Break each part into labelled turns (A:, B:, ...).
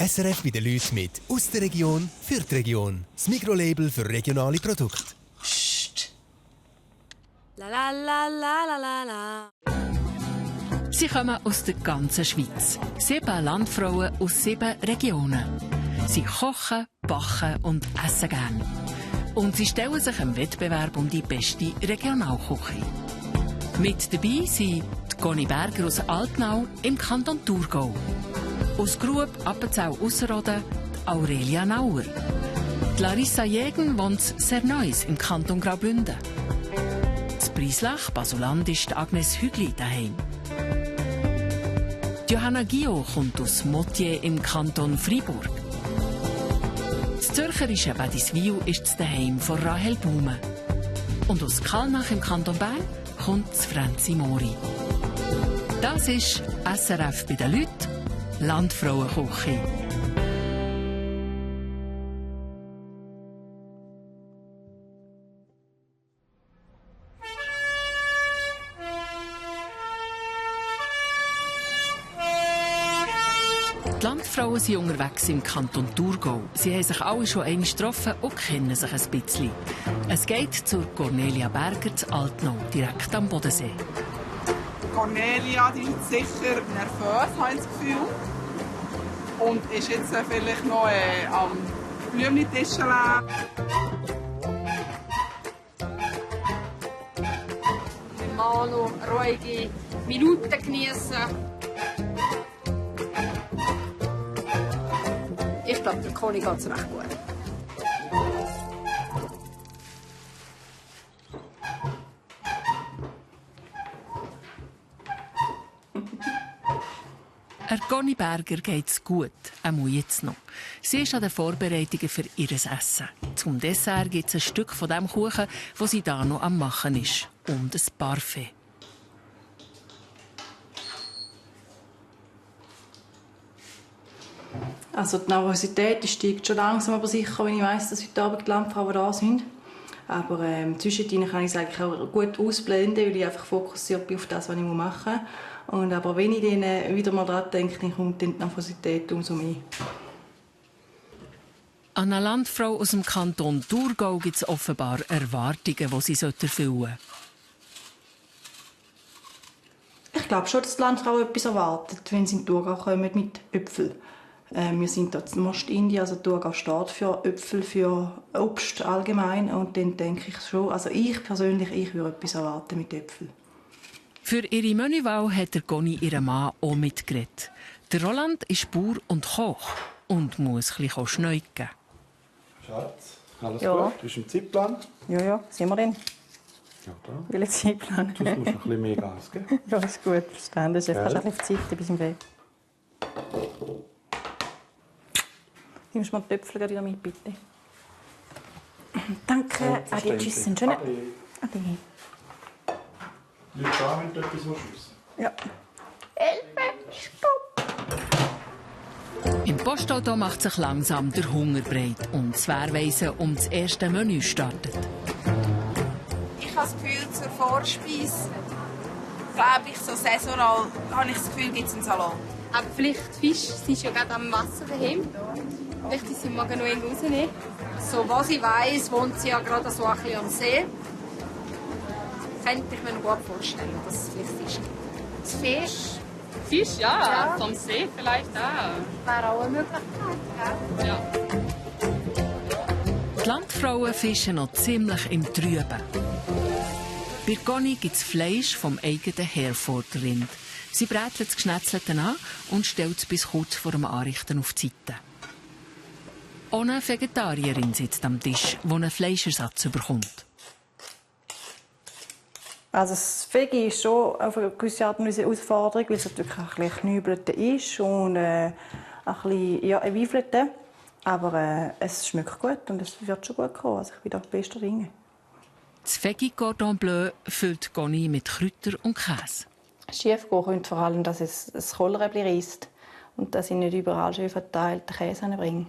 A: SRF bei den Leuten mit «Aus der Region für die Region». Das Mikrolabel für regionale Produkte.
B: Psst.
C: La la la la la la la.
D: Sie kommen aus der ganzen Schweiz. 7 Landfrauen aus 7 Regionen. Sie kochen, backen und essen gern. Und sie stellen sich im Wettbewerb um die beste Regionalküche. Mit dabei sind die Conny Berger aus Altnau im Kanton Thurgau. Aus Grub, Appenzell, Ausserrhoden Aurelia Nauer. Die Larissa Jägen wohnt sehr Neues im Kanton Graubünden. Das Preislach, Basuland, ist Agnes Hügli daheim. Johanna Gio kommt aus Motier im Kanton Freiburg. Das zürcherische Badiswil ist das Daheim von Rahel Baume. Und aus Kallnach im Kanton Bern kommt das Franzi Mori. Das ist SRF bei den Leuten, Landfrauenküche. Die Landfrauen sind unterwegs im Kanton Thurgau. Sie haben sich alle schon einmal getroffen und kennen sich ein bisschen. Es geht zur Cornelia Berger zu Altnau, direkt am Bodensee.
E: Cornelia, die ist sicher nervös, habe ich das Gefühl. Und ist jetzt vielleicht noch am Blümchen-Tisch leer.
F: Mal noch ruhige Minuten genießen. Ich glaube, der Conny geht es recht gut.
D: Conny Berger geht es gut, auch jetzt noch. Sie ist an den Vorbereitungen für ihr Essen. Zum Dessert gibt es ein Stück von dem Kuchen, das sie da noch am Machen ist. Und ein Parfait.
G: Also die Nervosität steigt schon langsam, aber sicher, wenn ich weiss, dass heute Abend die Landfrauen da sind. Aber zwischendrin kann ich es eigentlich auch gut ausblenden, weil ich einfach fokussiert bin auf das, was ich machen muss. Aber wenn ich dann wieder mal daran denke, dann kommt die Nervosität umso mehr.
D: An eine Landfrau aus dem Kanton Thurgau gibt es offenbar Erwartungen, die sie erfüllen sollte.
G: Ich glaube schon, dass die Landfrau etwas erwartet, wenn sie in Thurgau kommen mit Äpfeln. Wir sind hier in Ostindien, also Thurgau steht für Äpfel, für Obst allgemein. Und dann denke ich schon, also ich persönlich, ich würde etwas erwarten mit Äpfeln.
D: Für ihre Menüwahl hat der Conny ihren Mann auch mitgeredet. Der Roland ist Bauer und Koch und muss ein bisschen schneuken.
H: Schatz, alles gut? Du bist im Zeitplan?
I: Ja, sind wir denn?
H: Ja, da.
I: Welchen Zeitplan?
H: Du musst ein bisschen mehr Gas geben.
I: Ja, ist gut, verstanden. Das ist fast ein bisschen Zeit bis im Weg. Nimmst du mal die Töpfel wieder mit, bitte? Danke. Ade, tschüss. Einen schönen... Ade.
H: Leute da, wenn du etwas wissen.
I: Ja.
F: Hilfe, stopp!
D: Im Postauto macht sich langsam der Hunger breit und das Wehrweisen um das erste Menü startet.
J: Ich habe das Gefühl, zur Vorspeise, glaube ich, so saisonal, habe ich das Gefühl, gibt es einen Salat.
F: Aber vielleicht Fisch, sie ist ja gerade am Wasser daheim. Vielleicht ist sie morgen noch irgendwo rausnehmen.
J: So was ich weiss, wohnt sie ja gerade so ein bisschen am See. Könnte ich mir gut vorstellen, dass es vielleicht Fisch gibt.
F: Das Fisch?
K: Fisch, ja. Vom See vielleicht auch.
F: Wäre auch eine Möglichkeit, gell?
K: Ja.
D: Die Landfrauen fischen noch ziemlich im Trüben. Bei Conny gibt es Fleisch vom eigenen Herforder Rind. Sie brätelt das Geschnetzelte an und stellt es bis kurz vor dem Anrichten auf die Seite. Auch eine Vegetarierin sitzt am Tisch, die einen Fleischersatz bekommt.
I: Also das Veggie ist schon auf eine gewisse Art und Weise eine Herausforderung, weil es natürlich ein bisschen geknübelte ist und ein bisschen erweifelte. Aber es schmeckt gut und es wird schon gut kommen. Also ich bin da bester Dinge.
D: Das Veggie Cordon Bleu füllt Conny mit Kräuter und Käse.
I: Schief gehen könnte vor allem, dass es das Kohlräbli reisst und dass ich nicht überall schön verteilten Käse bringe.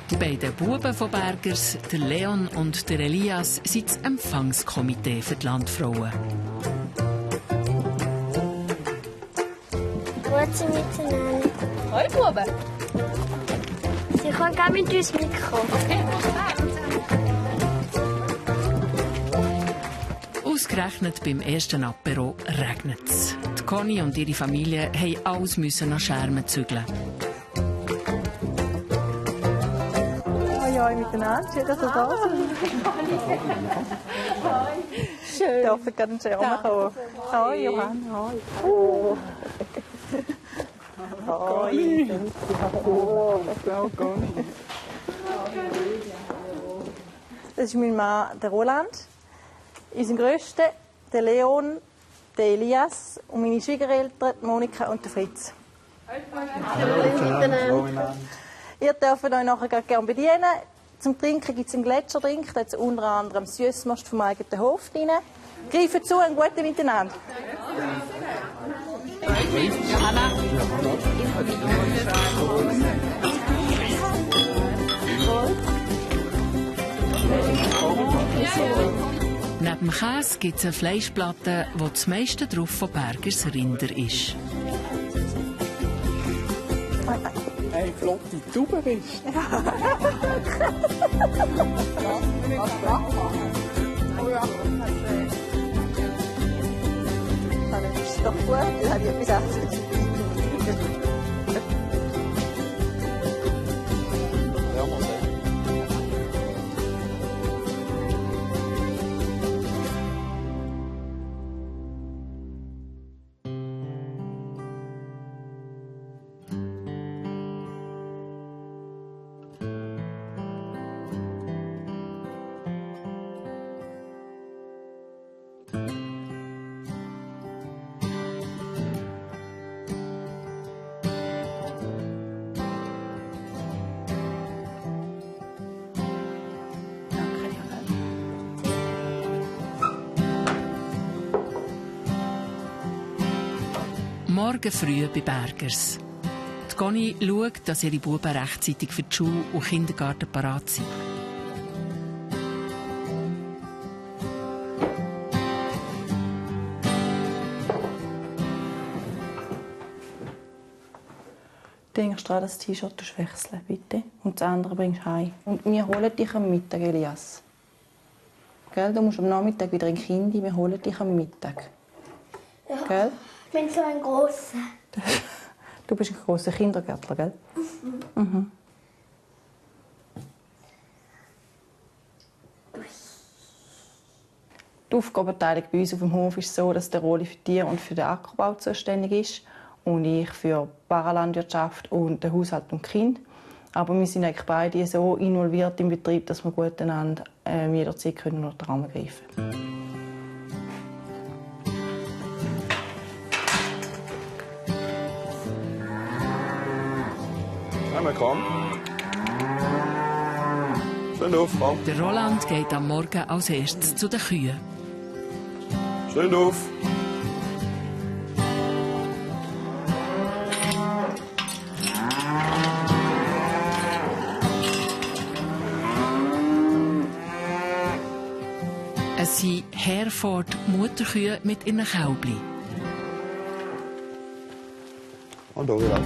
D: Die beiden Buben von Bergers, der Leon und der Elias, sind das Empfangskomitee für die Landfrauen.
B: Grüezi miteinander.
K: Hallo Buben.
B: Sie können gerne mit uns mitkommen.
K: Okay,
D: Ausgerechnet beim ersten Apero regnet es. Conny und ihre Familie mussten alles nach Schermen zügeln.
I: Hoi miteinander, schön, dass ihr da seid. Schön. Ich darf gerne Schermen kommen. Hoi Johann, hoi. Oh. Hoi. Das ist mein Mann, der Roland. Unser Grösster, der Leon, der Elias und meine Schwiegereltern, Monika und der Fritz.
H: Hallo miteinander.
I: Ihr dürft euch nachher gerne bedienen. Zum Trinken gibt es einen Gletschertrink, da ist unter anderem Süßmast vom eigenen Hof drin. Greifen zu, ein gutes Miteinander.
D: Neben dem Käse gibt es eine Fleischplatte, wo das meiste drauf von Bergers Rinder ist.
E: Hey, flotte Tube bist du.
I: Das ist doch gut, dann habe ich etwas anderes.
D: Morgen früh bei Bergers. Die Conny schaut, dass ihre Buben rechtzeitig für die Schule und Kindergarten parat sind.
G: Denkst du daran, das T-Shirt wechseln, bitte? Und das andere bringst du heim. Und wir holen dich am Mittag, Elias. Gell? Du musst am Nachmittag wieder in die Kinder, wir holen dich am Mittag.
B: Ja.
G: Gell?
B: Ich bin so ein Grosser.
G: Du bist ein grosser Kindergärtler, gell? Mhm. Die Aufgabenteilung bei uns auf dem Hof ist so, dass der Roli für Tier und für den Ackerbau zuständig ist und ich für die Paralandwirtschaft und den Haushalt und Kind. Aber wir sind eigentlich beide so involviert im Betrieb, dass wir gut einander jederzeit unter den Arm greifen können.
H: Komm. Schön auf, komm.
D: Der Roland geht am Morgen als erstes zu den Kühen.
H: Schön auf.
D: Es sind Hereford-Mutterkühe mit ihren Kälbchen.
H: Und da wieder.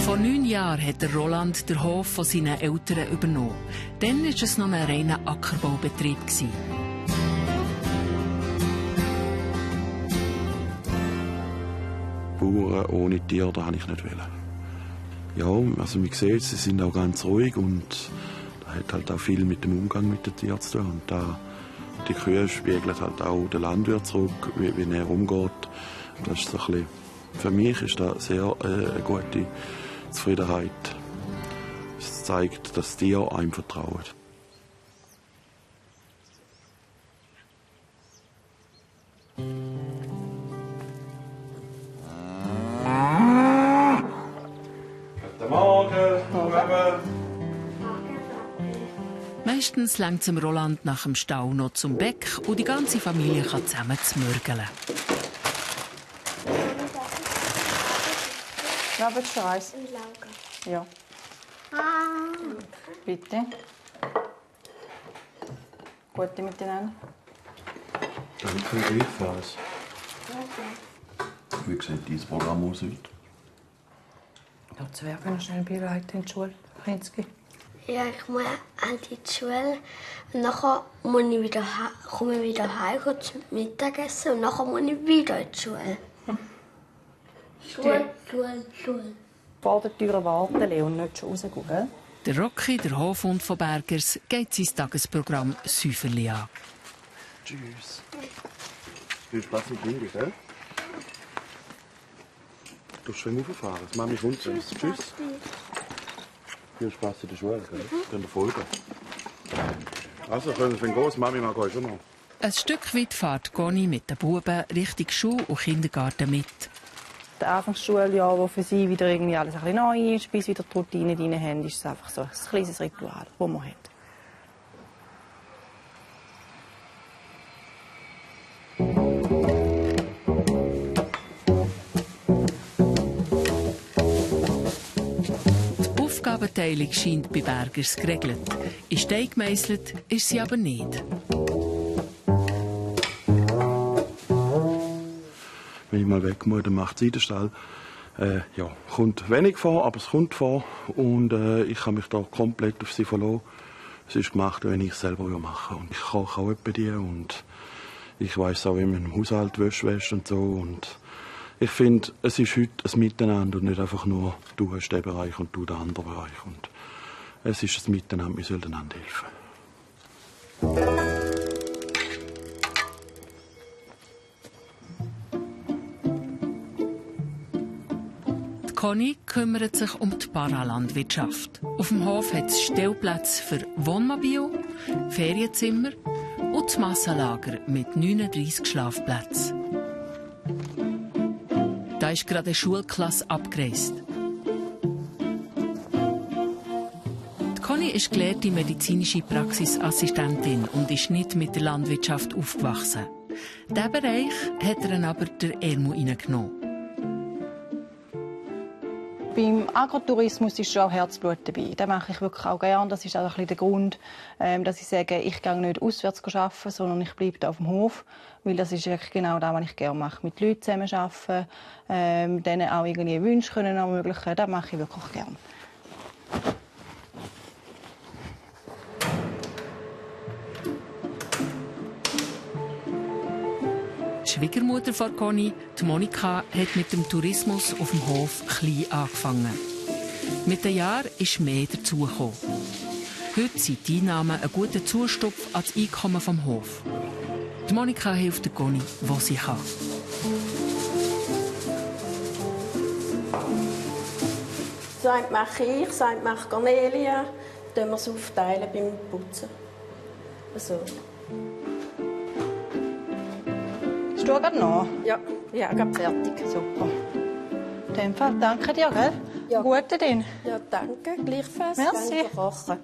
D: Vor 9 Jahren hat der Roland den Hof von seinen Eltern übernommen. Dann war es noch ein reiner Ackerbaubetrieb.
L: Bauern ohne Tiere, das wollte ich nicht. Ja, also man sieht, sie sind auch ganz ruhig und das hat halt auch viel mit dem Umgang mit den Tieren zu tun. Und die Kühe spiegeln halt auch den Landwirt zurück, wie er umgeht. Das ist so ein bisschen, für mich ist das sehr eine gute Zufriedenheit. Es zeigt, dass die Tiere einem vertrauen.
H: Guten Morgen.
D: Meistens langt es Roland nach dem Stall noch zum Beck und die ganze Familie kann zusammen zmörgeln.
G: Ja, willst du Reis?
B: Im Lager.
G: Ja.
I: Bitte. Gute miteinander.
L: Danke, gleichfalls. Wie sieht dieses Programm aus heute?
I: Ja, das wäre noch schnell beileiten in die Schule. Kinski.
B: Ja, ich muss an die Schule. Und nachher muss ich wieder komme ich wieder heim, gehe zum Mittagessen und nachher muss ich wieder in die Schule. Schule.
I: Vor der Tür warten, Leon, nicht schon rausgehen, gell?
D: Der Rocky, der Hofhund von Bergers, geht sein Tagesprogramm Säuferli an.
L: Tschüss. Viel Spaß mit Lindy, gell? Du hast schön aufgefahren. Die Mami kommt sonst. Tschüss. Viel Spaß in der Schule, gell? Könnt ihr folgen. Also, können wir gehen. Mami mag euch schon noch.
D: Ein Stück weit fährt Conny mit den Buben Richtung Schule und Kindergarten mit.
I: Das Anfangsschuljahr, wo für sie wieder irgendwie alles ein bisschen neu ist, bis wieder die Routine drin haben, ist es einfach so ein kleines Ritual, das man hat.
D: Die Aufgabenteilung scheint bei Bergers geregelt. In Stein gemeisselt ist sie aber nicht.
L: Wenn ich mal weg muss, dann macht sie den Stall. Ja, kommt wenig vor, aber es kommt vor. Und ich kann mich da komplett auf sie verlassen. Es ist gemacht, wenn ich es selber machen will. Und ich koche auch bei dir. Und ich weiss auch, wie man im Haushalt Wäsche wäscht und so. Und ich finde, es ist heute ein Miteinander und nicht einfach nur, du hast den Bereich und du den anderen Bereich. Und es ist ein Miteinander, wir sollen einander helfen.
D: Conny kümmert sich um die Paralandwirtschaft. Auf dem Hof hat es Stellplätze für Wohnmobil, Ferienzimmer und das Massenlager mit 39 Schlafplätzen. Da ist gerade eine Schulklasse abgereist. Die Conny ist gelehrte medizinische Praxisassistentin und ist nicht mit der Landwirtschaft aufgewachsen. Diesen Bereich hat er aber der Ermo reingenommen.
I: Beim Agrotourismus ist schon auch Herzblut dabei. Das mache ich wirklich auch gerne. Das ist auch ein bisschen der Grund, dass ich sage, ich gehe nicht auswärts arbeiten, sondern ich bleibe hier auf dem Hof. Weil das ist wirklich genau das, was ich gerne mache. Mit Leuten zusammen arbeiten, denen auch irgendwie Wünsche können ermöglichen. Das mache ich wirklich gerne.
D: Die Schwiegermutter von Conny, die Monika, hat mit dem Tourismus auf dem Hof klein angefangen. Mit den Jahren ist mehr dazugekommen. Heute sind die Einnahmen ein guter Zustupf an das Einkommen vom Hof. Die Monika hilft der Conny, wo sie kann.
M: So einen mache ich, so einen macht Cornelia. Dann wir es aufteilen beim Putzen. So.
I: Hast du gerade noch?
M: Ja, gerade fertig.
I: Super. In dem Fall danke dir, gell?
M: Ja.
I: Gute denn?
M: Ja, danke. Gleichfalls.
I: Merci.
M: Danke kochen.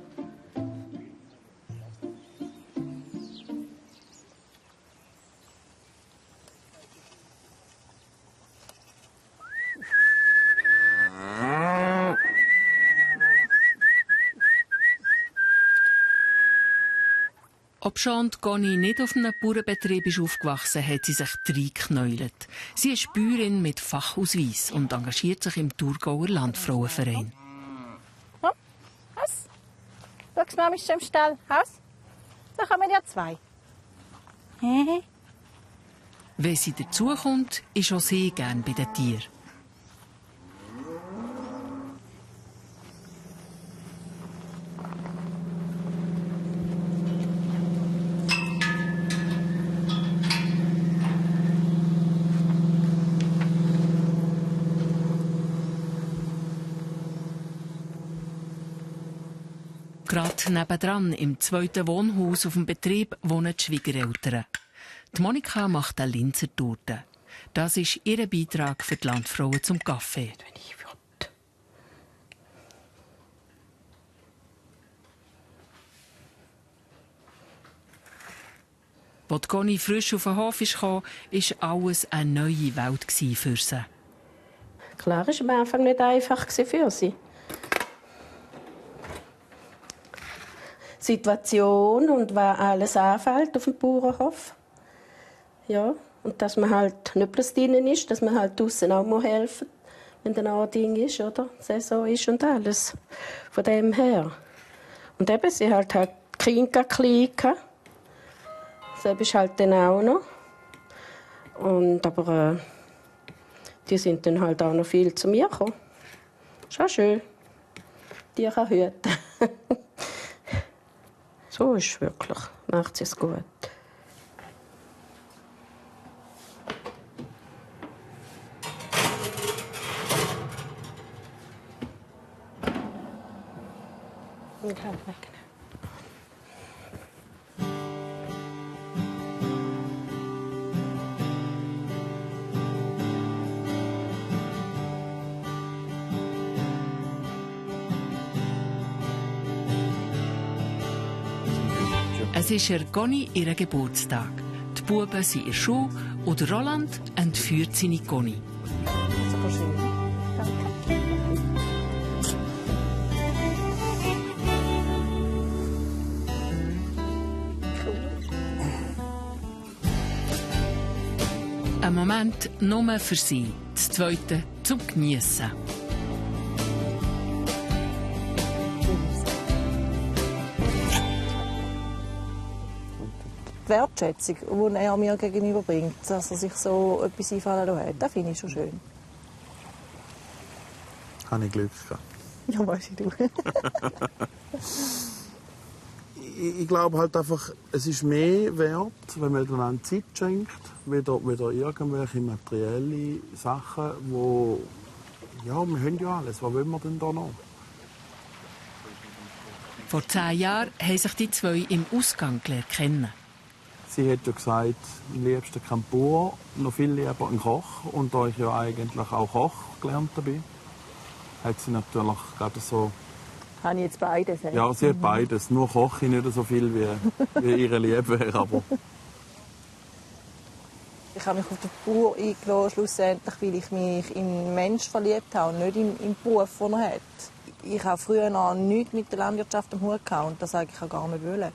D: Obschon Conny nicht auf einem Bauernbetrieb ist aufgewachsen, hat sie sich reingeknäult. Sie ist Bäuerin mit Fachausweis und engagiert sich im Thurgauer Landfrauenverein.
I: Haus? Schau, Mama ist schon im Stall. Haus? Da kommen ja zwei.
D: Wenn sie dazukommt, ist auch sie gern bei den Tieren. Gerade nebendran, im zweiten Wohnhaus auf dem Betrieb, wohnen die Schwiegereltern. Die Monika macht eine Linzertorte. Das ist ihr Beitrag für die Landfrauen zum Kaffee. Als Conny frisch auf den Hof kam, war alles eine neue Welt für sie.
M: Klar, war am Anfang nicht einfach für sie. Situation und was alles anfällt auf dem Bauernhof. Ja, und dass man halt nicht bloß drinnen ist, dass man halt draussen auch helfen muss, wenn dann auch ein Ding ist, oder? Saison ist und alles. Von dem her. Und eben, sie halt die Kinder klein gehabt. Das ist halt dann auch noch. Und, aber die sind dann halt auch noch viel zu mir gekommen. Schon schön. Die kann hüten. So ist es wirklich. Macht es gut. Ich kann weg.
D: Es ist Goni ihr Geburtstag. Die Buben sind in der Schule und Roland entführt seine Goni. Ein Moment nur für sie, das zweite zum Geniessen.
I: Die Wertschätzung, die er mir gegenüberbringt, dass er sich so etwas einfallen lassen hat, das finde ich schon schön.
L: Habe ich Glück gehabt.
I: Ja, weiss ich du.
L: Ich glaube halt einfach, es ist mehr wert, wenn man einander Zeit schenkt, wieder irgendwelche materielle Sachen, wo ja, wir haben ja alles. Was wollen wir denn da noch?
D: Vor 10 Jahren haben sich die zwei im Ausgang kennen.
L: Sie hat ja gesagt, am liebsten kein Bauer, noch viel lieber ein Koch. Und da ich ja eigentlich auch Koch gelernt habe, hat sie natürlich gerade so...
I: Habe ich jetzt beides?
L: Ja, sie hat beides. Nur koche ich nicht so viel, wie ihre Liebe wäre. Aber
I: ich habe mich auf den Bauer eingeladen, schlussendlich, weil ich mich in einen Menschen verliebt habe und nicht im Beruf, den er hat. Ich habe früher noch nichts mit der Landwirtschaft am Hut gehabt und das eigentlich gar nicht wollen.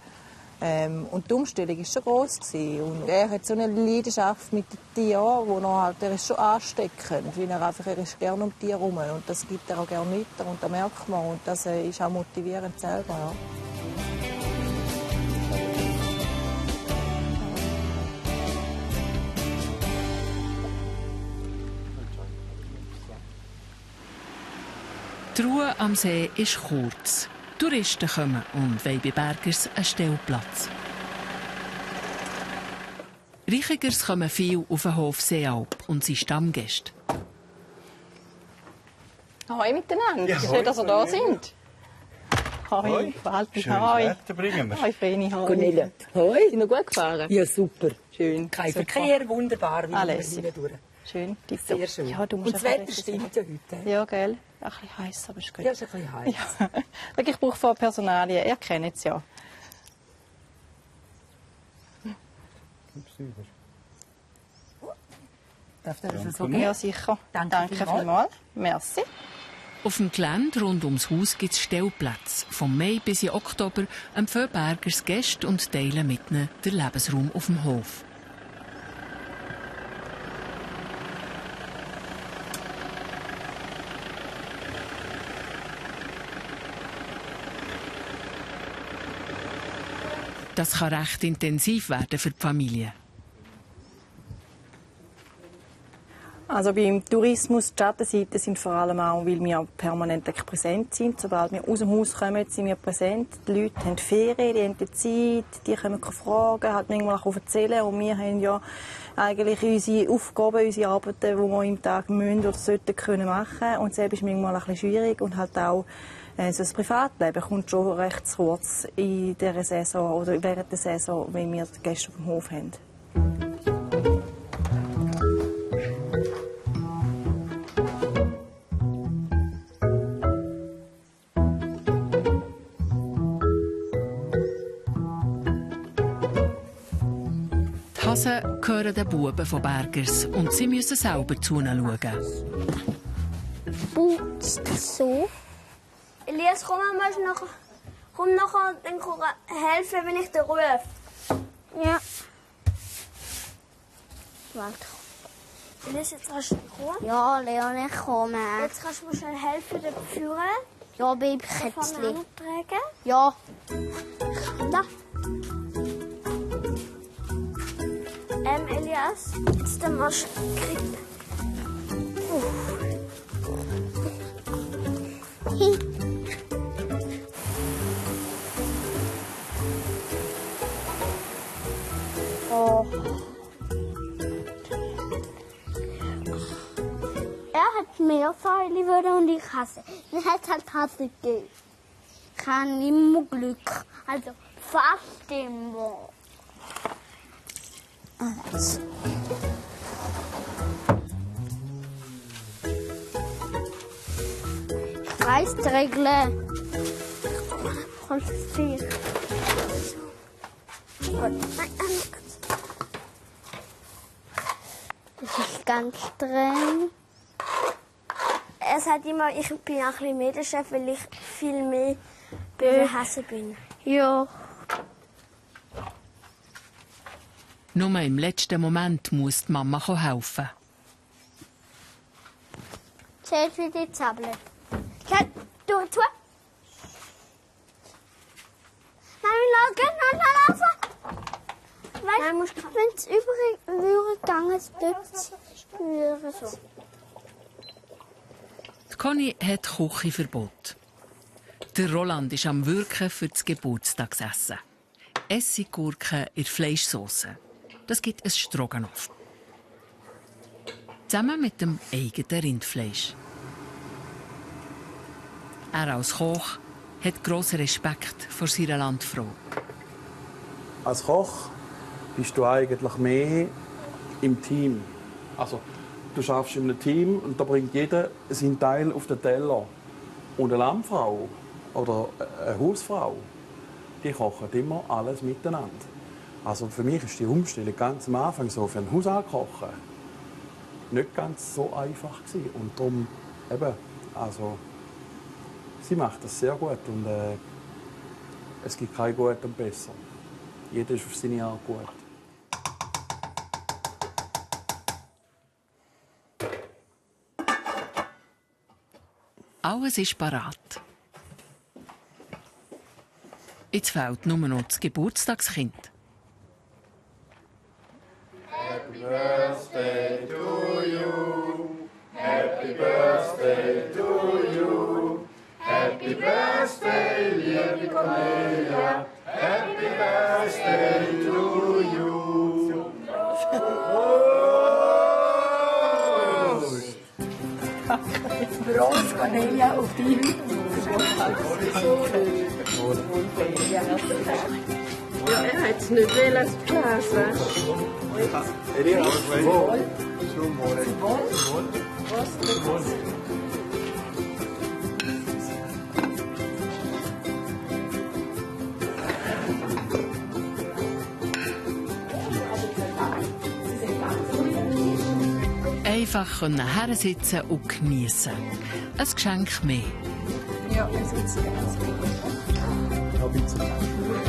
I: Und die Umstellung war schon gross. Und er hat so eine Leidenschaft mit den Tieren, wo er ist schon ansteckend, weil er ist gerne um Tiere herum. Und das gibt er auch gerne mit und das merkt man. Und das ist auch motivierend selber. Ja.
D: Die Ruhe am See ist kurz. Touristen kommen und wollen bei Bergers einen Stellplatz. Reichigers kommen viel auf den Hof Seealp und sind Stammgäste.
N: Hallo miteinander,
O: ja,
N: schön, dass ihr da sind.
O: Hoi,
N: Hoi.
O: Wetter bringen wir.
N: Hoi, Vreni, hoi.
O: Cornelia.
N: Hoi. Sind noch gut gefahren?
O: Ja, super.
N: Schön.
O: Kein
N: Super.
O: Verkehr, wunderbar, wie
N: Alles.
O: wir durch.
N: Schön.
O: Sehr schön.
N: Ja, du musst
O: und das Wetter stimmt ja heute.
N: Ja, gell? Ein bisschen heiß, aber ist gut.
O: Ja, ist ein bisschen heiß.
N: Ja. Ich brauche vor Personalien. Ihr kennt es ja.
O: Darf das so gehen?
N: Ja, sicher. Danke vielmals. Merci.
D: Auf dem Gelände rund ums Haus gibt es Stellplätze. Vom Mai bis in Oktober empfangen Bergers Gäste und teilen mit ihnen den Lebensraum auf dem Hof. Das kann recht intensiv werden für die Familie.
I: Also beim Tourismus, die Schattenseiten sind vor allem auch, weil wir permanent präsent sind. Sobald wir aus dem Haus kommen, sind wir präsent. Die Leute haben Ferien, die haben die Zeit, die können fragen, halt manchmal auch erzählen. Und wir haben ja eigentlich unsere Aufgaben, unsere Arbeiten, die wir im Tag müssen oder sollten können machen. Und selbst ist manchmal ein bisschen schwierig und halt auch so das Privatleben kommt schon recht zu kurz in dieser Saison oder während der Saison, wenn wir die Gäste auf dem Hof haben.
D: Die Hasen gehören den Buben von Bergers und sie müssen selber zu ihnen schauen.
B: Putzt so. Elias, Komm nachher dann helfen, wenn ich dir rufe. Ja. Warte. Lies, jetzt kannst du kommen? Ja, Leon, ich komme. Jetzt kannst du mir schnell helfen, den führen. Ja, Babykätzchen. Ja. Da. Elias, jetzt den Marsch kriegen. Oh. Er hat mehr Säule und ich hasse. Mir hat halt Hasse gegeben. Ich habe immer Glück. Also fast immer. Also. Ich weiss die Regeln. Ich konzentriere. Das ist ganz streng. Er sagt immer, ich bin ein bisschen mehr der Chef, weil ich viel mehr behassen bin. Ja.
D: Nur im letzten Moment muss die Mama helfen.
B: Zählt wie die Tablet. Du, tu. Nein, laufen. Weißt du, wenn es übergegangen ist, dort spüren so.
D: Die Conny hat Küchenverbot. Der Roland ist am Wirken für das Geburtstagsessen. Essiggurken in Fleischsauce. Das gibt ein Stroganoff. Zusammen mit dem eigenen Rindfleisch. Er als Koch hat grossen Respekt vor seiner Landfrau.
H: Als Koch bist du eigentlich mehr im Team. Also, du schaffst in einem Team und da bringt jeder seinen Teil auf den Teller. Und eine Landfrau oder eine Hausfrau, die kochen immer alles miteinander. Also für mich ist die Umstellung ganz am Anfang so für ein Haushalt kochen nicht ganz so einfach gewesen. Und darum eben, also sie macht das sehr gut und es gibt kein Gut und Besser. Jeder ist auf seine Art gut.
D: Alles ist parat. Jetzt fehlt nur noch das Geburtstagskind.
P: Happy birthday to you. Happy birthday to you. Happy birthday, liebe Cornelia. Happy birthday to you.
O: Prost, Cornelia, auf dich.
M: Ja, er hat es nicht wollen, das Glas, weißt du?
D: Einfach hersitzen und geniessen. Ein Geschenk mehr.
G: Ja, es ist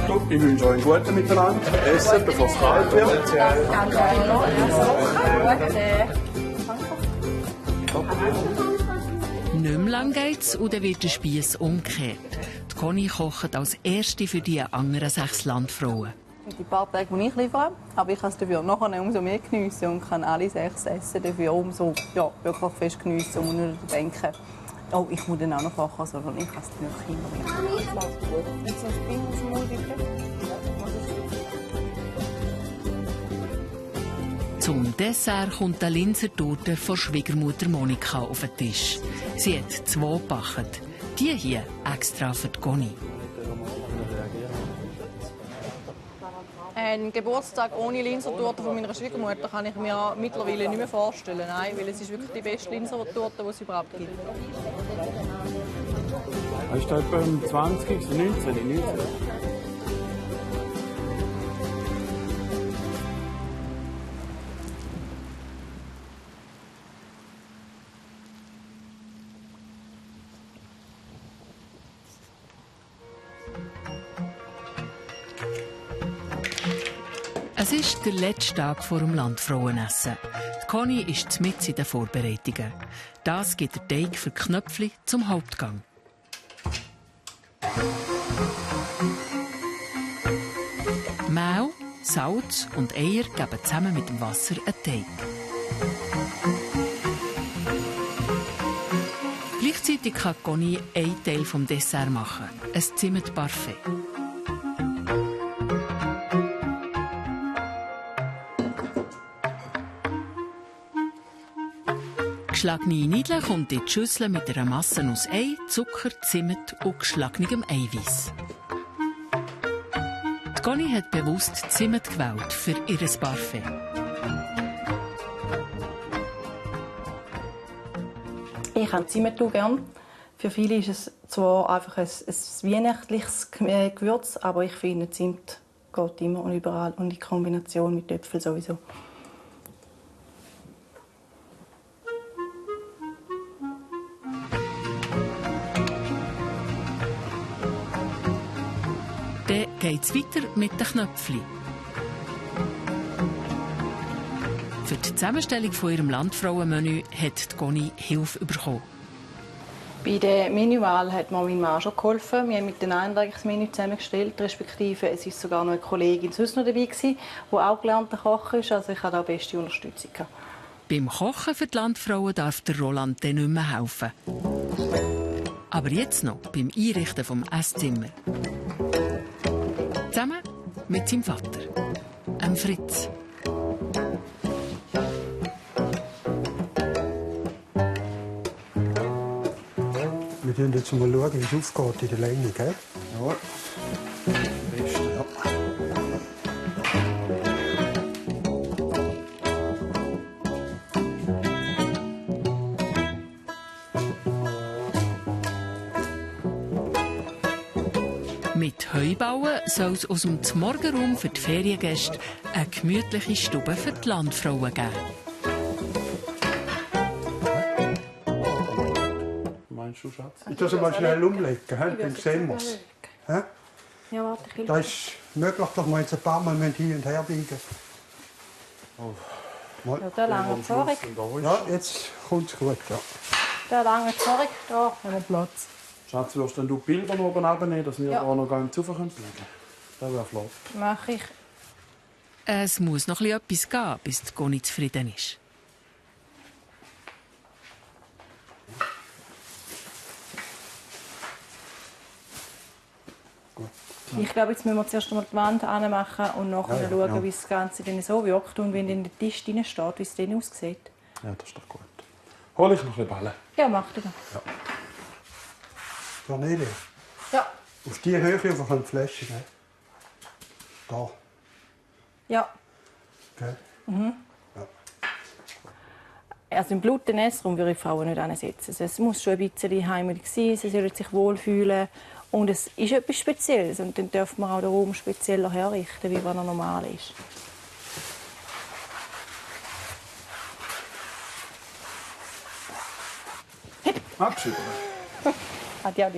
H: Gut, ich wünsche euch einen guten Miteinander. Essen, bevor es kalt wird.
D: Nicht mehr lang geht's und dann wird der Spiess umgekehrt. Die Conny kocht als erste für die anderen 6 Landfrauen.
G: Die paar Tage, die ich liefere, aber ich kann es dafür nachher umso mehr geniessen und kann alle 6 Essen dafür umso wirklich fest geniessen und nur denken, oh, ich muss dann auch noch kochen, sondern ich kann es dann noch hinbringen. Jetzt ein Spinnensmoothie, bitte.
D: Zum Dessert kommt eine Linsertorte von Schwiegermutter Monika auf den Tisch. Sie hat 2 gebacken. Die hier extra für die Conny.
G: Ein Geburtstag ohne Linsertorte von meiner Schwiegermutter kann ich mir mittlerweile nicht mehr vorstellen. Nein, weil es ist wirklich die beste Linsertorte, die es überhaupt gibt.
H: Ist das etwa am 20., 19.
D: Es ist der letzte Tag vor dem Landfrauenessen. Die Conny ist mitten in den Vorbereitungen. Das gibt der Teig für Knöpfli zum Hauptgang. Mehl, Salz und Eier geben zusammen mit dem Wasser einen Teig. Gleichzeitig kann Conny einen Teil vom Dessert machen, ein Zimtparfait. Geschlagene Nudeln kommt in die Schüssel mit einer Masse aus Ei, Zucker, Zimt und geschlagenem Eiweiß. Die Conny hat bewusst Zimt gewählt für ihr Parfait.
G: Ich habe Zimt gern. Für viele ist es zwar einfach ein weihnachtliches Gewürz, aber ich finde, Zimt geht immer und überall und in Kombination mit Äpfeln sowieso.
D: Dann geht es weiter mit den Knöpfchen. Für die Zusammenstellung von ihrem Landfrauenmenü hat die Conny Hilfe bekommen.
G: Bei der Menüwahl hat mir mein Mann schon geholfen. Wir haben mit den Eintragungsmenü zusammengestellt, respektive es war sogar noch eine Kollegin sonst noch dabei, die auch gelernter Koch ist. Also ich hatte da beste Unterstützung.
D: Beim Kochen für die Landfrauen darf der Roland dann nicht mehr helfen. Aber jetzt noch beim Einrichten vom Esszimmer. Zusammen mit seinem Vater, Fritz.
Q: Wir schauen jetzt mal, wie es aufgeht in der Länge, gell?
H: Ja. Beste, ja.
D: Mit Heubauen soll es aus dem Morgenraum für die Feriengäste eine gemütliche Stube für die Landfrauen geben.
H: Meinst du, Schatz?
Q: Ich muss mal schnell umlegen, dann sehen wir es.
G: Ja, warte, ich
Q: Das ist möglich, dass wir jetzt ein paar Mal hin und her biegen.
G: Ja, der lange Zorg.
Q: Ja, jetzt kommt es gut. Ja.
G: Der lange Zorg, da haben wir Platz.
H: Schatz, wirst du Bilder oben abnehmen, dass wir auch noch gar nicht rauf können? Das wäre flott.
G: Mache ich.
D: Es muss noch etwas gehen, bis die Conny zufrieden ist.
G: Ich glaube, jetzt müssen wir zuerst einmal die Wand anmachen und nachher schauen, wie das Ganze dann so wirkt und wenn dann der Tisch drin steht, wie es dann aussieht.
H: Ja, das ist doch gut. Hol ich noch ein bisschen Ballen?
G: Ja, mach das.
H: Ja.
Q: Cornelia?
G: Ja.
Q: Auf die Höhe auf eine Fläche, gell? Da.
G: Ja.
Q: Gell?
G: Mhm.
Q: Ja.
G: Also im Blutennessraum würde ich Frauen nicht ansetzen. Es muss schon ein bisschen heimelig sein, sie sollen sich wohlfühlen. Und es ist etwas Spezielles. Und dann dürfen wir auch den Raum spezieller herrichten, wie wenn er normal ist.
H: Abschieben.
G: Adieu.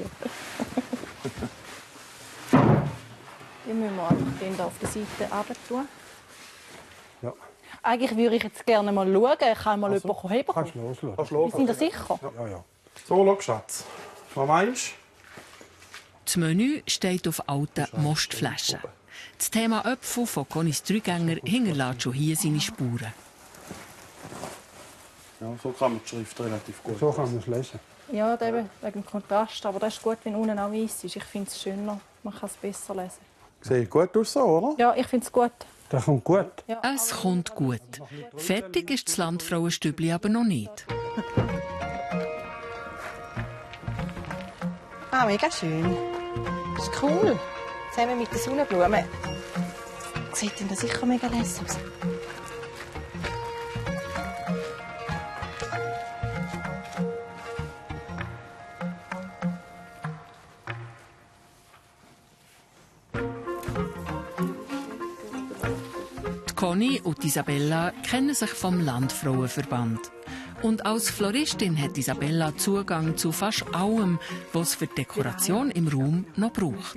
G: Die müssen wir einfach auf der Seite runter tun.
Q: Ja.
G: Eigentlich würde ich jetzt gerne mal schauen. Kann mal
Q: Also,
G: jemanden heben?
Q: Kannst du losschauen.
G: Sind ihr sicher?
Q: Ja, ja.
H: So, schau, Schatz. Was meinst du?
D: Das Menü steht auf alten Mostflaschen. Das Thema Äpfel von Connys Dreigänger hinterlässt schon hier seine Spuren.
H: Ja, so kann man die Schrift relativ gut.
Q: So kann man es lesen.
G: Ja, eben wegen dem Kontrast. Aber das ist gut, wenn unten auch weiß ist. Ich finde es schöner. Man kann es besser lesen.
H: Sieht gut aus, so, oder?
G: Ja, ich finde es gut.
Q: Das kommt gut.
G: Ja.
D: Es kommt gut. Fertig ist das Landfrauenstübli aber noch nicht.
O: Ah, mega schön. Das ist cool. Zusammen mit den Sonnenblumen. Sieht denn das sicher mega lässig aus.
D: Die Conny und Isabella kennen sich vom Landfrauenverband. Und als Floristin hat Isabella Zugang zu fast allem, was es für die Dekoration im Raum noch braucht.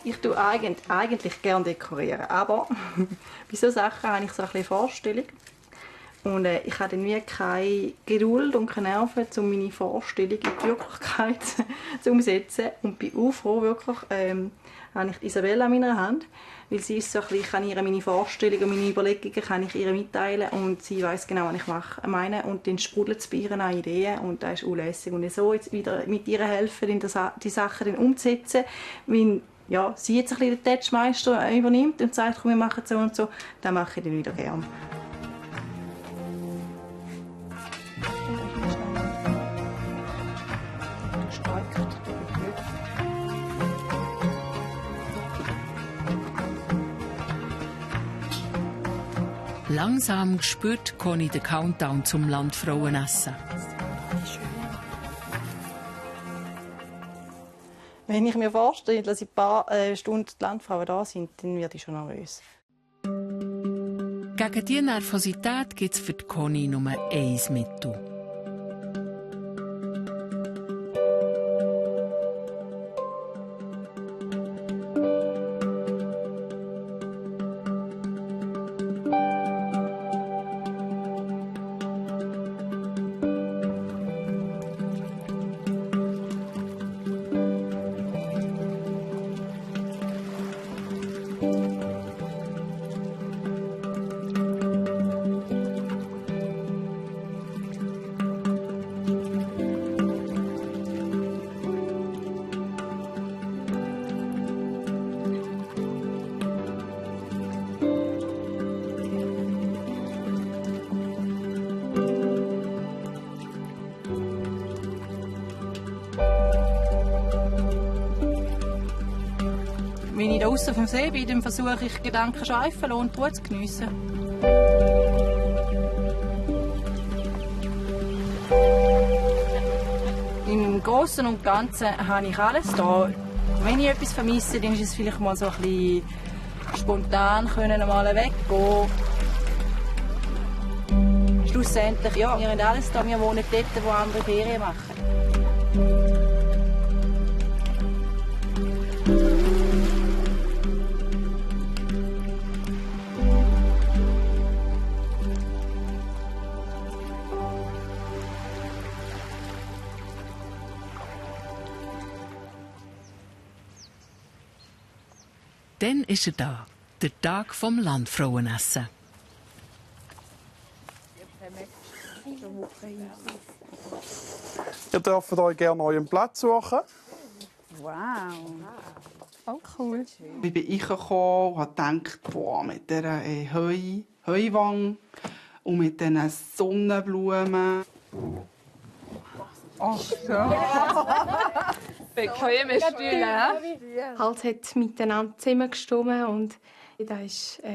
G: Ich tue eigentlich gerne dekorieren, aber bei solchen Sachen habe ich so ein bisschen Vorstellung. Und ich habe dann keine Geduld und keine Nerven, um meine Vorstellung in die Wirklichkeit zu umsetzen. Und bin auch froh, wirklich, habe ich Isabella in meiner Hand. Weil sie ist so ein bisschen, ich kann ihr meine Vorstellungen und meine Überlegungen kann ich ihr mitteilen und sie weiß genau, was ich meine. Und dann sprudelt es bei ihr an Ideen und das ist unlässig. Und so jetzt wieder mit ihr helfen, die Sachen dann umzusetzen, weil ja, sie jetzt ein bisschen den Touchmeister übernimmt und sagt, komm, wir machen so und so, dann mache ich dann wieder gerne.
D: Langsam spürt Conny den Countdown zum Landfrauenessen.
G: Wenn ich mir vorstelle, dass in ein paar Stunden die Landfrauen da sind, dann werde ich schon nervös.
D: Gegen diese Nervosität gibt es für Conny nur ein Mittel.
G: Wenn ich draußen auf dem See bin, dann versuche ich Gedanken schweifen und die Ruhe zu geniessen. Im Großen und Ganzen habe ich alles da. Wenn ich etwas vermisse, dann ist es vielleicht mal so ein bisschen spontan mal weggehen. Schlussendlich, ja, wir haben alles da. Wir wohnen dort, wo andere Ferien machen.
D: Dann ist er da, der Tag vom Landfrauenessen.
H: Ihr dürft euch gerne euren Platz suchen.
E: Wow. Oh, cool. Wie bin ich gekommen und habe gedacht, boah, mit dieser Heuwang und mit diesen Sonnenblumen. Ach so.
F: Bequeme Stühle. Halt hat miteinander zusammengestimmt und das war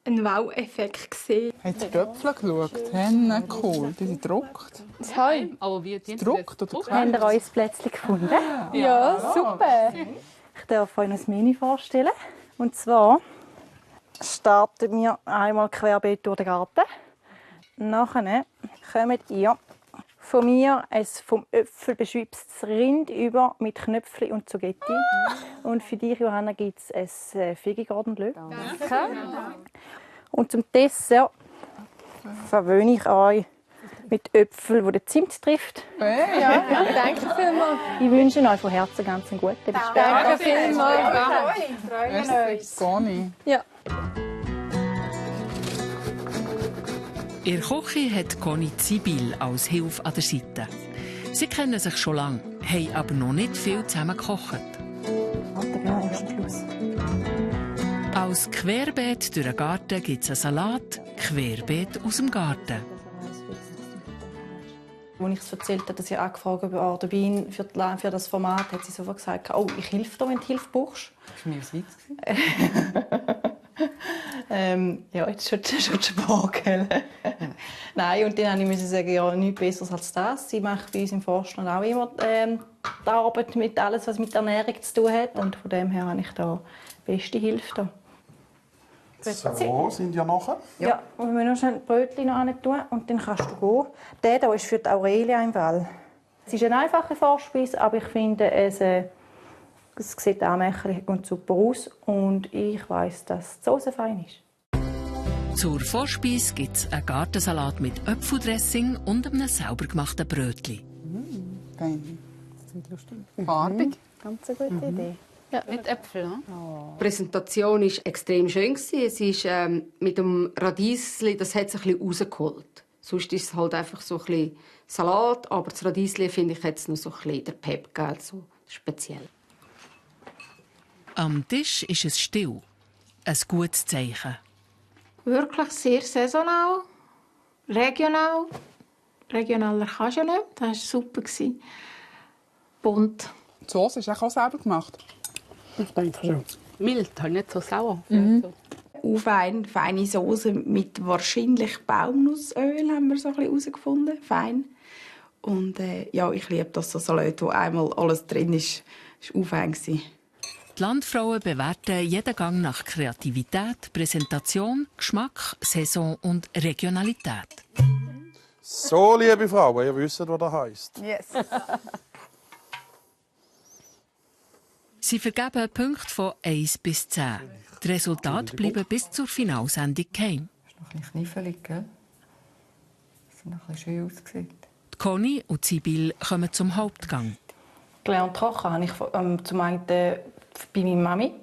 F: ein Wow-Effekt.
E: Hat die Töpfe geschaut? Henne, cool. Die sind gedruckt.
F: Das Heu.
K: Aber wie
E: gedruckt oder
I: Habt ihr euch ein Plätzchen gefunden?
F: Ja, super.
I: Ich darf euch ein Menü vorstellen. Und zwar starten wir einmal querbeet durch den Garten. Nachher kommt ihr von mir ein vom Äpfel beschwipstes Rind über mit Knöpfchen und Zugetti. Und für dich, Johanna, gibt es ein Figi-Cordon-Bleu. Und zum Dessert verwöhne ich euch mit Äpfeln, die den Zimt trifft.
F: Ja, danke vielmals.
I: Ich wünsche euch von Herzen ganz einen guten Abend.
F: Danke vielmals. Wir freuen uns.
E: Conny.
F: Ja.
D: In der Küche hat Conny Zibil als Hilfe an der Seite. Sie kennen sich schon lange, haben aber noch nicht viel zusammen gekocht. Als Querbeet durch den Garten gibt es einen Salat, Querbeet aus dem Garten.
G: Als ich es erzählt habe, dass ich angefragt worden bin für das Format, hat sie sofort gesagt, oh, ich helfe dir, wenn du Hilfe brauchst.
E: Das war mir ein Witz.
G: Ja, jetzt schon Spargel. Nein, und dann musste ich sagen, ja, nichts Besseres als das. Sie macht bei uns im Vorstand auch immer die Arbeit mit alles, was mit Ernährung zu tun hat. Und von dem her habe ich da beste Hilfe. Da.
H: So, sind ja nachher?
I: Ja, und wir müssen noch schnell ein Brötchen noch tun und dann kannst du gehen. Der hier ist für die Aurelia im Fall. Es ist eine einfache Vorspeise, aber ich finde, es sieht anmächerlich und super aus. Und ich weiss, dass die Soße fein ist.
D: Zur Vorspeise gibt es einen Gartensalat mit Apfeldressing und einem sauber gemachten Brötchen.
E: Fein. Das klingt lustig.
I: Farbig. Ganz eine gute Idee.
K: Ja, mit Äpfeln. Ne?
R: Die Präsentation war extrem schön. Es ist mit dem Radiesli, das hat es ein bisschen rausgeholt. Sonst ist es halt einfach so ein bisschen Salat, aber das Radiesli finde ich jetzt noch so ein bisschen der Pep, so speziell.
D: Am Tisch ist es still. Ein gutes Zeichen.
F: Wirklich sehr saisonal, regional. Regionaler kannst du ja nicht. Das war super. Bunt.
E: Die Soße ist auch selber gemacht.
K: Ich denke schon. Mild, halt nicht so sauer.
J: Feine Soße mit wahrscheinlich Baumnussöl haben wir so ein bisschen herausgefunden. Fein. Und ja, ich liebe das so Salat, wo einmal alles drin ist. Das war fein.
D: Die Landfrauen bewerten jeden Gang nach Kreativität, Präsentation, Geschmack, Saison und Regionalität.
H: So, liebe Frauen, ihr wisst, was das heisst.
I: Yes.
D: Sie vergeben Punkte von 1 bis 10. Die Resultate bleiben bis zur Finalsendung geheim.
S: Das ist noch ein bisschen knifflig, gell? Das sieht noch ein bisschen schön ausgesehen.
D: Conny und Sibyl kommen zum Hauptgang.
I: Gelernt kochen habe ich zum einen bei meiner Mami.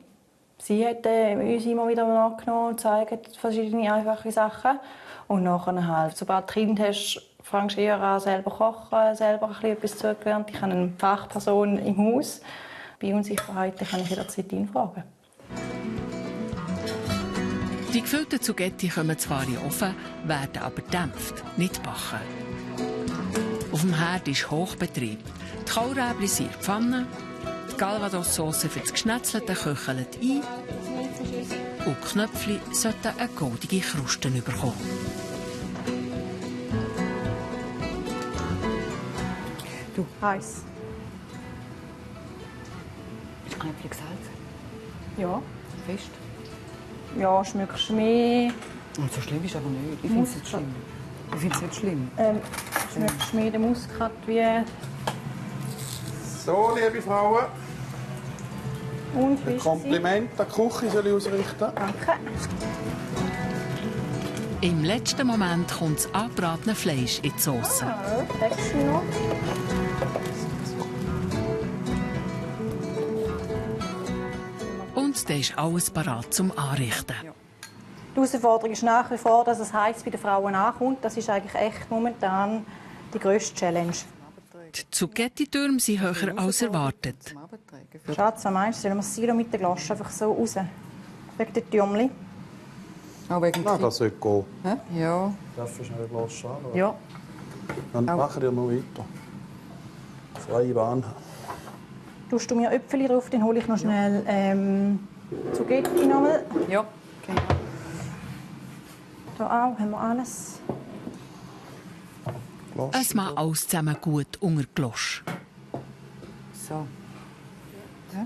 I: Sie hat uns immer wieder nachgenommen und gezeigt verschiedene einfache Sachen. Und nachher halt, sobald du Kind hast, fängst du eher an, selber kochen, selber etwas zugelernt. Ich habe eine Fachperson im Haus. Bei Unsicherheiten kann ich jederzeit fragen.
D: Die gefüllten Zugetti kommen zwar in den Ofen, werden aber gedämpft, nicht gebacken. Auf dem Herd ist Hochbetrieb. Die Kaulräbli sind in der Pfanne, die Calvados-Sauce für das Geschnetzelte köchelt ein und die Knöpfli sollten eine goldige Kruste bekommen.
I: Du, heiß.
S: Knöpfli gesalzen?
I: Ja.
S: Fest?
I: Ja, schmeckst du mehr.
S: So schlimm ist aber nicht. Ich finde es nicht schlimm. Ich finde es nicht schlimm.
I: Schmeckst du mehr den Muskat wie...
H: So, liebe Frauen.
I: Und
H: ein Kompliment an die Küche soll ich ausrichten.
I: Danke.
D: Im letzten Moment kommt das angebratene Fleisch in die Sauce.
I: Noch.
D: Und dann ist alles bereit zum Anrichten.
I: Die Herausforderung ist nach wie vor, dass es heiß bei den Frauen ankommt. Das ist eigentlich echt momentan die grösste Challenge.
D: Die Zucchetti-Türme sind höher als erwartet.
I: Schatz, was meinst du? Sollen wir das Silo mit der Glasche einfach so raus? Wegen der Türmchen?
S: Auch wegen
H: Nein, das sollte gehen.
S: Ja.
H: Darfst du schnell eine Glasche anschauen?
I: Ja.
H: Dann machen wir noch weiter. Freie Bahn.
I: Tust du mir Äpfel drauf, dann hole ich noch schnell Zucchetti nochmal.
S: Ja, okay.
I: Hier auch haben wir alles.
D: Es macht alles zusammen gut unter die Glosch.
S: So.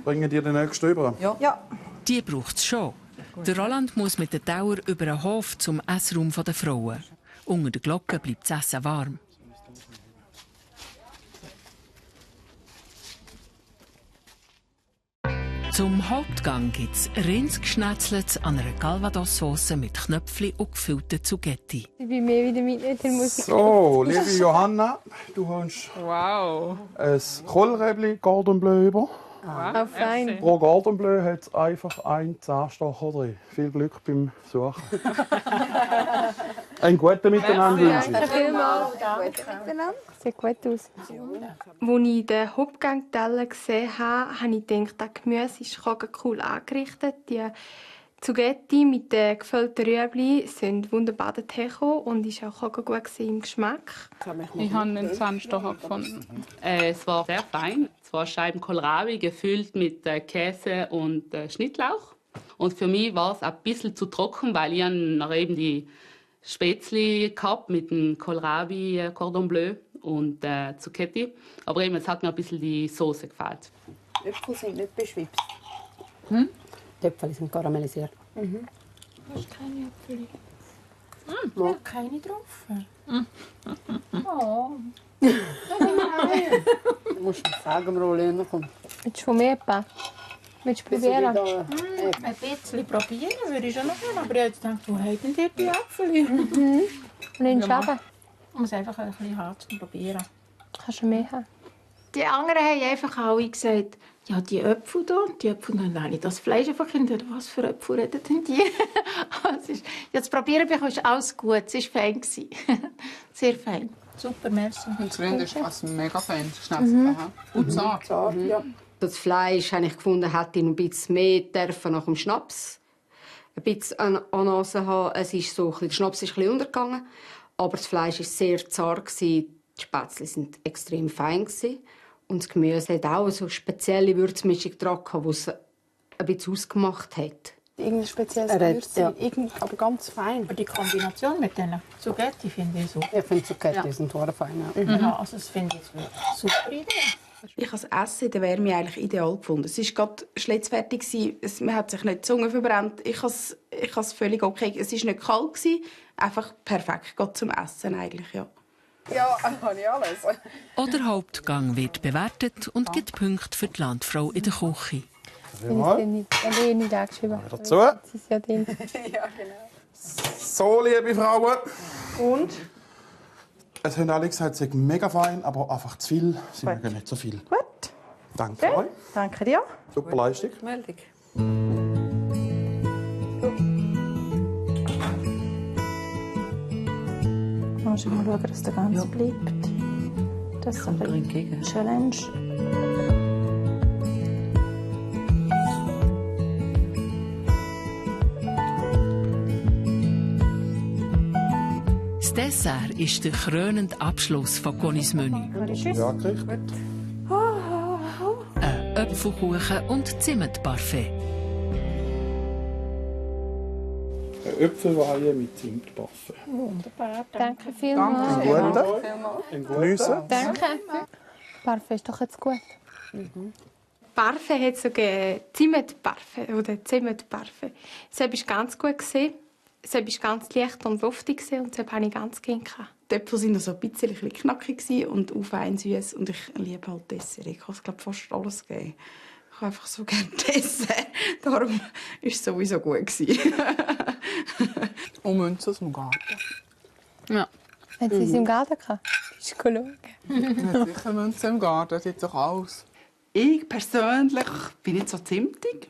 H: Bringen die den nächsten über?
I: Ja.
D: Die braucht es schon. Der Roland muss mit der Dauer über den Hof zum Essraum der Frauen. Unter der Glocke bleibt das Essen warm. Zum Hauptgang gibt es Rindsgeschnetzelt an einer Calvados-Sauce mit Knöpfli und gefüllten Zucchetti.
F: Ich bin mehr wieder mit in der Musik.
H: So, liebe Johanna, du hast ein Kohlräbli Cordon Bleu über.
F: Wow, fein.
H: Pro Cordon Bleu hat es einfach einen Zahnstocher drin. Viel Glück beim Suchen. Einen guten Miteinander wünsche ich.
F: Vielmals. Sieht gut aus. Als ich den Hauptgang-Teller gesehen habe, habe ich gedacht, das Gemüse ist cool angerichtet. Die Zucchetti mit den gefüllten Rüebli sind wunderbar dahergekommen und ist auch gut im Geschmack.
K: Ich habe einen Zahnstocher gefunden. Es war sehr fein. Es war Scheiben Kohlrabi gefüllt mit Käse und Schnittlauch. Und für mich war es ein bisschen zu trocken, weil ich noch eben die Spätzli gehabt mit dem Kohlrabi Cordon Bleu und Zucchetti. Aber eben, es hat mir ein bisschen die Soße gefällt.
T: Die Äpfel sind nicht beschwipst.
U: Die Äpfel sind karamellisiert.
O: Du hast keine Äpfel. Ja, keine drauf. Oh.
T: Du musst mir sagen, Rolena, komm.
F: Willst du von mir etwas? Willst du probieren?
O: Ein bisschen probieren würde ich schon noch gerne, aber ich habe gedacht, wo haben denn die Äpfel?
F: Nimmst du aber?
O: Ich muss einfach ein bisschen hart zum Probieren.
F: Kannst du mehr haben?
O: Die anderen haben einfach alle gesagt, ja, die Äpfel da, nein, das Fleisch einfach in der, was für Äpfel reden denn die? Jetzt probieren wir, ist alles gut, es war fein. Sehr fein. Super, merci.
E: Und das Rind ist also mega fein, schnell und zart.
R: Ja. Das Fleisch, habe ich gefunden, hätte noch ein bisschen mehr dürfen nach dem Schnaps. Ein bisschen an der Nase haben. Es ist so, der Schnaps ist ein bisschen untergegangen, aber das Fleisch war sehr zart. Die Spätzle waren extrem fein. Und das Gemüse hat auch so eine spezielle Würzmischung dran, die es ein bisschen ausgemacht hat.
O: Irgendein spezielles Gewürz, aber ganz fein. Aber die Kombination mit den Zucchetti finde ich super.
T: Ich finde Zucchetti sind total fein. Ja.
O: Ja, also das finde ich eine super Idee.
J: Ich habe das Essen in der Wärme eigentlich ideal gefunden. Es war gerade schlitzfertig, man hat sich nicht die Zunge verbrannt. Ich habe es völlig okay. Es war nicht kalt, einfach perfekt gerade zum Essen eigentlich, ja.
E: Ja, habe ich alles.
D: Auch der Hauptgang wird bewertet und gibt Punkte für die Landfrau in der Küche.
F: Nicht angeschrieben.
H: Dazu.
F: Das ist ja drin.
E: Ja, genau.
H: So, liebe Frauen.
I: Und?
H: Es haben alle gesagt, es sei mega fein, aber einfach zu viel. Sie mögen nicht so viel.
I: Gut.
H: Danke euch.
I: Danke dir.
H: Super Leistung.
S: Meldung.
I: Du musst mal schauen, dass der ganz bleibt. Das ist eine Challenge.
D: Das Dessert ist der krönende Abschluss von Connys Menü.
H: Ja, gekriegt.
D: Ein Äpfelkuchen und Zimtparfait.
H: Ein Äpfelweihe mit Zimtparfait.
O: Wunderbar.
F: Danke vielmals.
H: Ein Guten.
F: Danke. Parfait ist doch jetzt gut. Parfait hat so Zimtparfait oder Zimtparfait. Das war ganz gut. Es war ganz leicht und luftig und das habe ich ganz gerne.
J: Die Äpfel waren so ein bisschen knackig und auch fein süß. Und ich liebe halt Dessert. Ich habe glaube fast alles gegeben. Ich habe einfach so gerne Dessert. Darum war es sowieso gut.
E: Und Münzen aus dem Garten.
F: Ja. Hat sie es im Garten gehabt? Das ist schauen.
E: Ja, sicher Münzen im Garten, das sieht doch aus. Ich persönlich bin nicht so zimtig.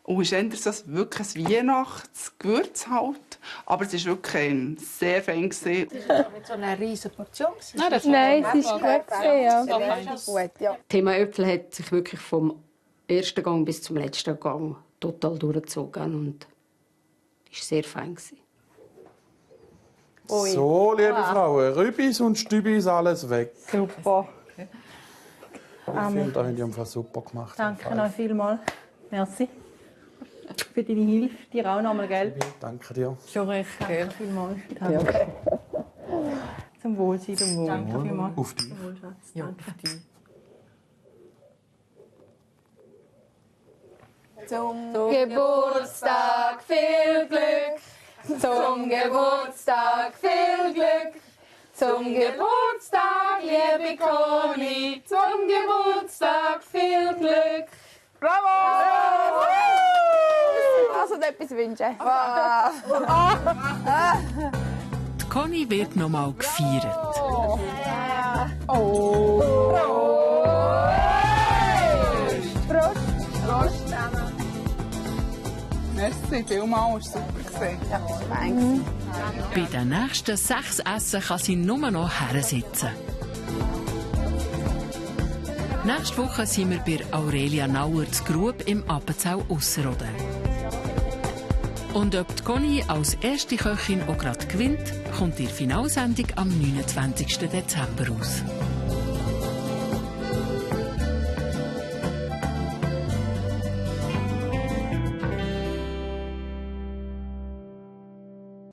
E: Und es ist eher so wirklich ein Weihnachtsgewürz halt. Aber es war wirklich sehr fein.
O: Das war nicht so eine riesige Portion.
F: Nein, es ist gut.
R: Das Thema Äpfel hat sich wirklich vom ersten Gang bis zum letzten Gang total durchgezogen. Und es war sehr fein.
H: So, liebe Frauen, Rübis und Stübis, alles weg.
I: Super.
H: Ich finde, das haben die einfach super gemacht.
I: Danke noch vielmals. Merci. Für deine Hilfe. Dir auch nochmal, gell?
H: Danke dir.
I: Schon recht, gell? Danke vielmals. Danke. Zum Wohlsein, zum Wohl. Danke vielmals.
H: Auf dich.
I: Zum Wohl, Schatz. Danke.
B: Zum Geburtstag viel Glück. Zum Geburtstag viel Glück. Zum Geburtstag, liebe Conny. Zum Geburtstag viel Glück.
F: Bravo! Also etwas wünschen.
D: Die Conny wird noch mal gefeiert.
F: Prost!
E: Merci, vielmals, es war super. Ja, fein.
D: Bei den nächsten 6 Essen kann sie nur noch hersitzen. Nächste Woche sind wir bei Aurelia Nauer zu Grub im Appenzell Ausserrhoden. Und ob die Conny als erste Köchin auch gerade gewinnt, kommt ihre Finalsendung am 29. Dezember raus.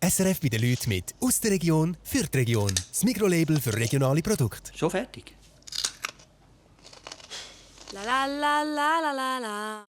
A: SRF bei den Leuten mit aus der Region für die Region. Das Mikrolabel für regionale Produkte.
U: Schon fertig?
C: La la la la la la la.